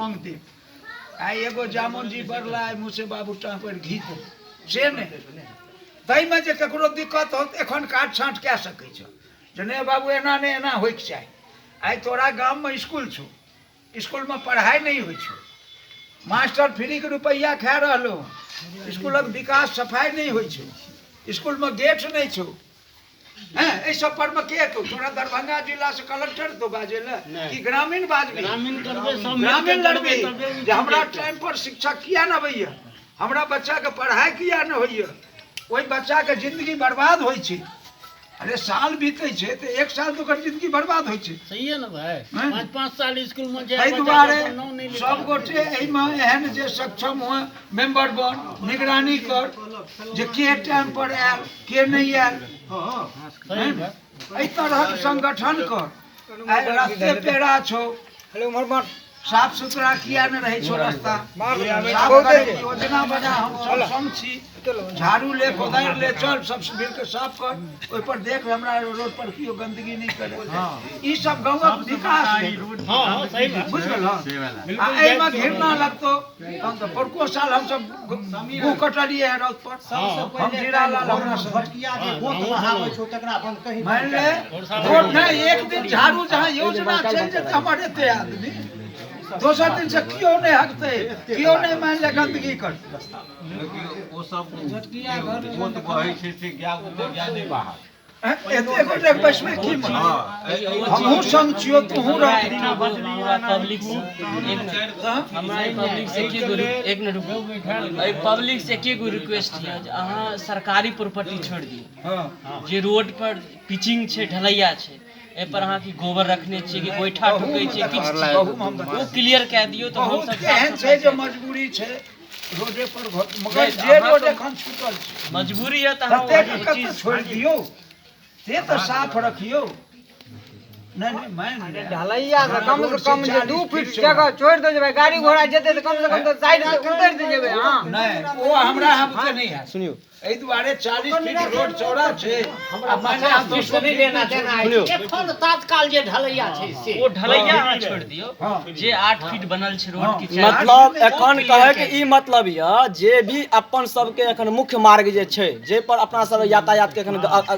संग देब। आइ एगो जामुन जी बढ़ला, आइ मुसे बाबू टाँग पर घीच देलक, से नहि। ताहिमे जे ककरो दिक्कत हो तऽ एखन काट छाँट कए सकै छौ जे नहि बाबू, एना नहि, एना होइके चाही। आइ तोरा गाममे इसकुल छौ, इसकुलमे पढ़ाइ नहि होइ छौ, मास्टर फ्रीके रुपैआ खा रहलो, इसकुलक विकास सफाइ नहि होइ छौ, इसकुलमे गेट नहि छौ। हैं, एहि सब पर मे के एतौ तोरा? दरभंगा जिला से कलेक्टर तो बाजे ले कि ग्रामीण बाजबी? ग्रामीण करबै सब। ग्रामीण लड़बी जे हमरा टाइम पर शिक्षक किया नहि अबैया, हमरा बच्चाके पढ़ाइ किया नहि होइया, ओहि बच्चाके जिंदगी बर्बाद होइ छै। अरे, साल बीतै छै तऽ एक साल तऽ ओकर जिंदगी बर्बाद होइ छै। सही है ना भाई? हैं? 5-5 साल स्कूल में एहि दुआरे सब गोटे एहिमे एहन जे सक्षम हुए, मेंबर बन, निगरानी कर जे के टाइम पर आयल, के नहि आयल। हैं? एहि तरहक संगठन कर। आइ रस्ते पेड़ा छौ, साफ सुथरा किया नहि रहै छौ? रास्ता साफ करैके योजना बना, हम सब संग छी। झाड़ू ले, कोदारि ले, चल, सब मिल के साफ कर। ओहि पर देख, हमरा रोड पर केओ गंदगी नहि करे। ई सब गाँवक विकास भेल। हाँ हाँ सही बात। बुझि गेल? आ एहिमे घृणा लगतौ तहन तऽ परुको साल हमसब मुँह कटलियै हँ रौद पर। हम जीरा लाल हमरा सब मानि ले रोड नहि, एक दिन झाड़ू जहाँ योजना चलि जेतै, हमर एते आदमी दोसर दिन से केओ नहि हटतै, केओ नहि मानि ले गंदगी करतै। ओ सब गोत बहै छै से गाय ओते गाय नहि बाहर। एते गोटे बैसबै की मतलब? हमहूँ संग छियौ, तोहूँ रह। हमरा पब्लिक से एक मिनट, हमरा एहि पब्लिक से एके गो, एक मिनट रुकू, एहि पब्लिक से एके गो रिक्वेस्ट यऽ जे अहाँ सरकारी प्रॉपर्टी छोड़ि दियौ। जे रोड पर पिचिंग छै, ढलैया छै, एहि पर अहाँ की गोबर रखने छियै कि गोइठा ठोकै छियै किछु? बहुम हम ओ क्लियर कए दियौ तऽ बहुत हमसब एहन छै जे मजबूरी छै रोडे पर घर, मगर जे रोड एखन छूटल छै, मजबूरी यऽ तऽ अहाँ ततेक ओ कतऽ चीज छोड़ि दियौ, से तऽ साफ रखियौ। नहि नहि, मानि ले ढलैया से कम रोड से कम जे 40 2 फीट फीट चौड़ा। जगह छोड़ि दे जेबै, गाड़ी घोड़ा जेतै तऽ कम से कम तऽ साइड से उतरि दे जेबै। हँ, नहि, ओ हमरा अहाँ बुते नहि हैत। सुनियौ, एहि दुआरे 40 फीट रोड चौड़ा छै आ मानि ले अहाँ 200 फीट लेना देना सुनियौ। एखन तात्काल जे ढलैया छै से ओ ढलैया अहाँ छोड़ि दियौ, जे 8 फीट बनल छै रोड की 4 मतलब एखन कहैके ई मतलब यऽ, जे भी अपन सबके एखन मुख्य मार्ग जे छै, जे पर अपना सब यातायात के एखन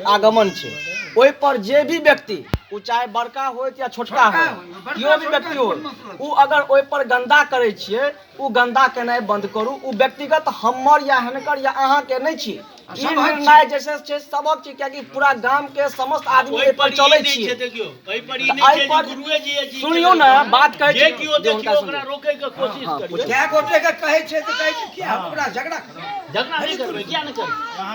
आगमन छै, ओहि पर जे भी व्यक्ति, ओ चाहे बड़का होइत या छोटका छोटका होय, होय, केओ भी बड़का व्यक्ति छोटका होय, कोन मतलब? ओ अगर ओहि पर गन्दा करै छियै, ओ गन्दा केनाइ बन्द करू। ओ व्यक्तिगत हमर या हिनकर या अहाँके नहि छी, ई सभक छी। निर्णय जैसे छै सबक छी, कियाकि पूरा गाम के समस्त आदमी ओहि एहि पर पर चलै ई नहि छियै। छै, देखियौ, एहि पर ई तऽ नहि एहि छै जे पर गुरुए जी जी सुनियौ ने, बात कहै जे छी केओ जे हुनका देखियौ ओकरा सुनियौ। रोकै के कोशिश हँ, करियौ। पूछू। कए गोटे के कहै छै तऽ कहै छै कि हम ओकरा झगड़ा करब? झगड़ा नहि करबै, किया नहि करबै?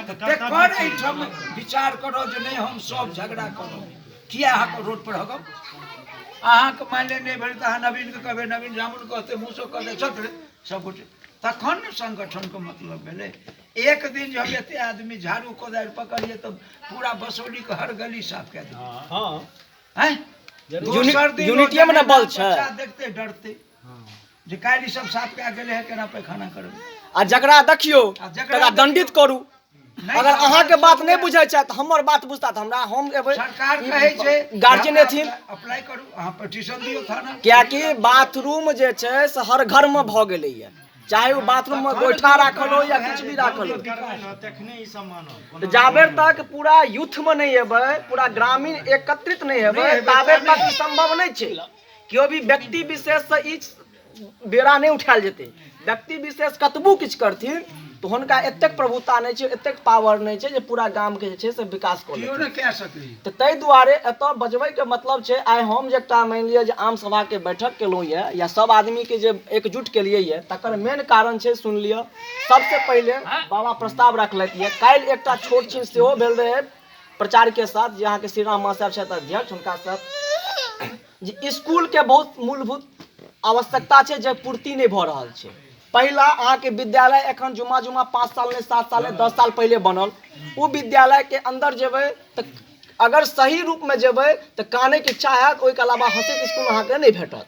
तकर एहिठाम विचार करब जे नहि, हम सब झगड़ा करब। किया अहाँके रोड पर हगब? अहाँके मानि ले नहि भेल तऽ अहाँ नवीनके कहबै, नवीन जामुन कहतै, मूसो कहतै, चल रे सब गोटे, तखन ने संगठनके मतलब भेलै। एक दिन जे हम एते आदमी झाड़ू कोदारि पकड़िए तऽ पूरा बसौलीके हर गली साफ कए देबै। आँय, दोसर दिन यूनिटीए मे ने बल छै। बच्चा देखते डरते जे काल्हि ई सब साफ कए गेलै है, केना पैखाना करबै? आ जकरा देखियौ आ जकरा तकरा दंडित करू। नहि, अगर अहाँके बात नहि बुझै छथि तऽ हमर बात बुझता, तऽ हमरा हम एबै। सरकार कहै छै गार्जियन एथिन। अप्लाई करू, अहाँ पिटीशन दियौ थाना। कियाकि बाथरूम जे छै से हर घरमे भऽ गेलैए, चाहे ओ बाथरूममे गोइठा राखल हो या किछु भी राखल हो। तऽ जाबेर तक पूरा यूथमे नहि एबै, पूरा ग्रामीण एकत्रित नहि हेबै, ताबेर तक ई सम्भव नहि छै। केओ भी व्यक्ति विशेषसँ ई बेड़ा नहि उठायल जेतै। व्यक्ति विशेष कतबो किछु करथिन तऽ हुनका एतेक प्रभुता नहि छै, एतेक पावर नहि छै जे पूरा गामके जे छै से विकास कऽ केओ लेथिन। नहि कए सकैए। तऽ ताहि दुआरे एतऽ बजबैके मतलब छै, आइ हम जे एकटा मानि लिअ जे आम सभाके बैठक केलहुँ यऽ या सब आदमीके जे एकजुट केलियै यऽ, तकर मेन कारण छै, सुनि लिअ, सबसँ पहिले बाबा प्रस्ताव रखलथि यऽ। काल्हि एकटा छोट छिन सेहो भेल रहै प्रचारके साथ, जे अहाँके श्रीराम मास्टर छथि अध्यक्ष, हुनका साथ, जे इसकुलके बहुत मूलभूत आवश्यकता छै जे पूर्ति नहि भऽ रहल छै। पहिला अहाँके विद्यालय एखन जुमा जुमा 5 साल नहि, 7 साल नहि, 10 साल पहिले बनल। ओ विद्यालयके अन्दर जेबै तऽ अगर सही रूपमे जेबै तऽ कानैके इच्छा हैत, ओहिके अलावा हँसैत इसकुल अहाँके नहि भेटत।